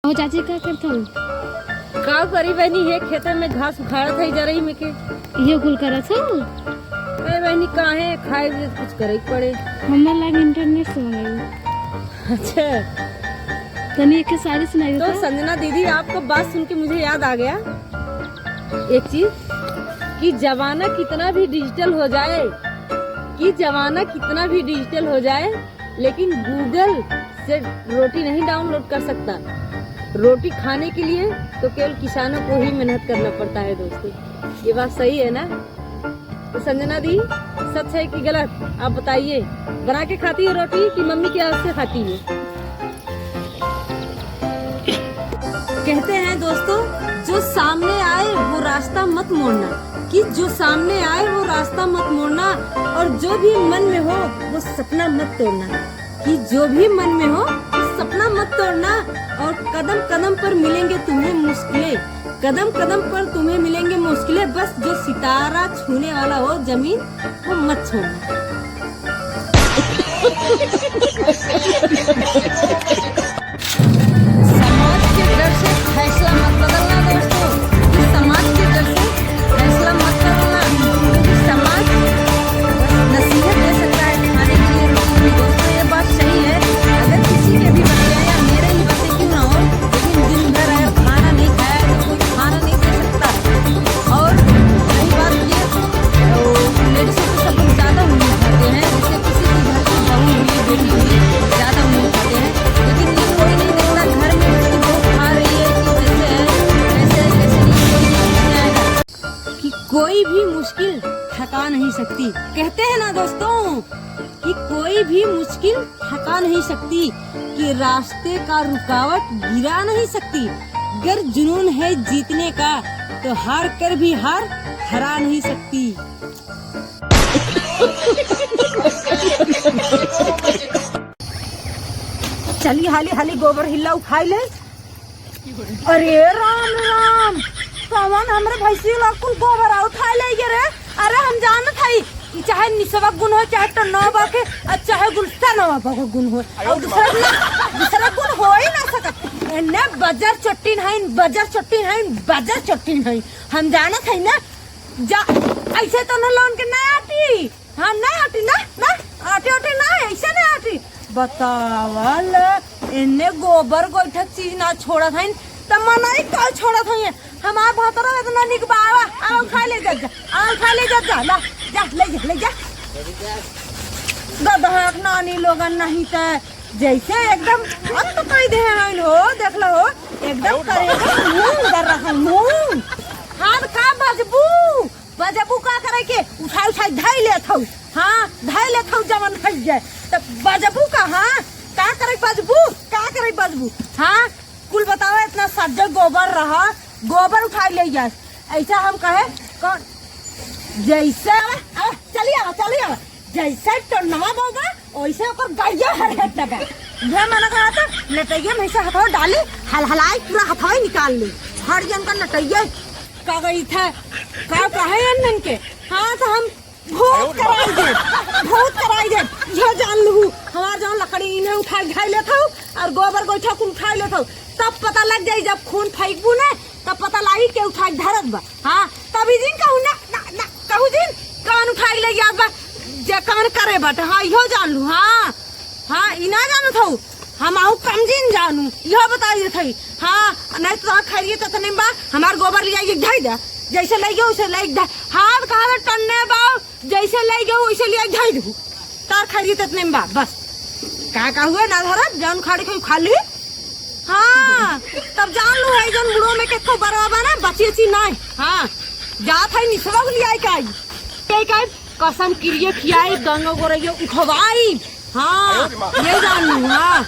हो चाची का करत हो? का करी बहनी, हे खेते में घास उखाड़त है जरई में के। इहो कुल करत हो? अरे बहनी, काहे खाए पिए कुछ करे के पड़े। हमार लागे इंटरनेट से मंगाई। अच्छा। तनी एक सारी सुनाई। तो संजना दीदी, आपको बात सुन के मुझे याद आ गया एक चीज कि जमाना कितना भी डिजिटल हो जाए, कि जमाना कितना भी डिजिटल हो जाए, लेकिन गूगल से रोटी नहीं डाउनलोड कर सकता। रोटी खाने के लिए तो केवल किसानों को ही मेहनत करना पड़ता है। दोस्तों, ये बात सही है ना? तो संजना दी, सच है कि गलत, आप बताइए। बना के खाती है रोटी कि मम्मी के हाथ से खाती है? कहते हैं दोस्तों, जो सामने आए वो रास्ता मत मोड़ना, कि जो सामने आए वो रास्ता मत मोड़ना, और जो भी मन में हो वो सपना मत तोड़ना, कि जो भी मन में हो वो सपना मत तोड़ना। और कदम कदम पर मिलेंगे तुम्हें मुश्किलें, कदम कदम पर तुम्हें मिलेंगे मुश्किलें, बस जो सितारा छूने वाला हो जमीन वो मत छोड़ना। समाज के डर से फैसला मत बदलना दोस्तों, कि समाज के डर से फैसला मत बदलना, क्योंकि समाज बस नसीहत दे सकता है, खाने के लिए रोटी नहीं। दोस्तों, ये बात सही है। अगर किसी के भी बच्चे हैं या मेरे ही बच्चे क्यों ना हो, लेकिन दिन भर अगर खाना नहीं खाया तो कोई खाना नहीं दे सकता। और रही बात ये, तो लेडीज़ों को सब लोग ज़्यादा उंगली उठाते हैं, जैसे किसी की घर की बहू हुई, बेटी हुई, ज़्यादा उंगली उठाते हैं, लेकिन ये कोई नहीं देखता घर में उसकी बहू खा रही है कि कैसे है, कैसे है, कैसे नहीं, कोई नहीं पूछने आएगा। कि कोई भी मुश्किल थका नहीं सकती। कहते हैं ना दोस्तों कि कोई भी मुश्किल थका नहीं सकती, कि रास्ते का रुकावट गिरा नहीं सकती। अगर जुनून है जीतने का तो हार कर भी हार हरा नहीं सकती। चली हाली हाली गोबर हिल्ला उठाई ले। अरे राम राम, कौन हमरे भैंसी ला कुल गोबर आ उठा ले ये रे? अरे हम जानत हई कि चाहे निसवा गुण हो, चाहे टन्नवा के और चाहे गुलसनवा के गुण हो, और दूसरा ना, दूसरा गुण हो ही ना सकत। एने बजर चट्टी है, बजर चट्टी है, बजर चट्टी है, हम जानत हई ना। जा ऐसे तो ना लोन के ना आती। हाँ ना आती, ना ना आती, आती ना, ऐसे ना आती। बतावल इन्ने गोबर गोईठा चीज ना छोड़ा था, त मनाई कल छोड़ा था। हमार भातरा इतना निक बावा, आओ खा ले जा, जा आओ खा ले जा, जा ला जा ले जा ले जा। गदहक नानी लोगन नहीं त जैसे एकदम अंत कई दे हैं हो, देख लो हो, एकदम करेगा मुंह कर रहा मुंह हाथ का बजबू बजबू का करे के उठाई उठाई धाई लेत हूँ। हाँ धाई लेत हूँ जवन खा जाए तब बजबू का। हाँ का करे बजबू, का करे बजबू? हाँ कुल बताओ, इतना सज्जल गोबर रहा, गोबर उठाई ले जाए ऐसा हम कहे कौन? जैसे चली आवा चली आवा, जैसे टन्नवा बोगा वैसे ओकर गैया हरहट लगा। यह मना कहा था नटैया में से हथवा डाली हल हलाई पूरा हथवा ही निकाल ली हर जन का नटैया का गई था का कहे अन्न के। हाँ तो हम भूत कराई दे, भूत कराई दे, यह जान लू। हमार जौन लकड़ी इन्हें उठा घाई लेत हूँ और गोबर गोईठा कुल उठा लेत हूँ, तब पता लग जाई। जब खून फेंकबू ना तब पता लागी के उठा के धरत बा। हाँ तभी दिन कहूँ ना, ना, ना कहूँ दिन कौन उठा के ले जात बा, जे कौन करे बट। हाँ इहो जान लू। हाँ हाँ इना जानत हूँ हम, आहू कम जिन जानू, इहो बताई देत हई। हाँ नहीं तो खैरिए तो नहीं बा, हमार गोबर ले जाइए ढाई दे, जैसे ले गयो वैसे ले ढाई। हाथ कहा टन्ने बा, जैसे ले गयो वैसे ले ढाई दू, तार खैरिए तो नहीं बा। बस का का हुआ ना धरत जान खाड़ी खाई खाली। हाँ तब जान लू है जन बुढ़ो में के बरवा ना बची अच्छी नहीं। हाँ जात है निसवा ले आई काई काई कसम किरिए खियाई गंगा गोरैया उठवाई। हाँ ये जान लू। हाँ।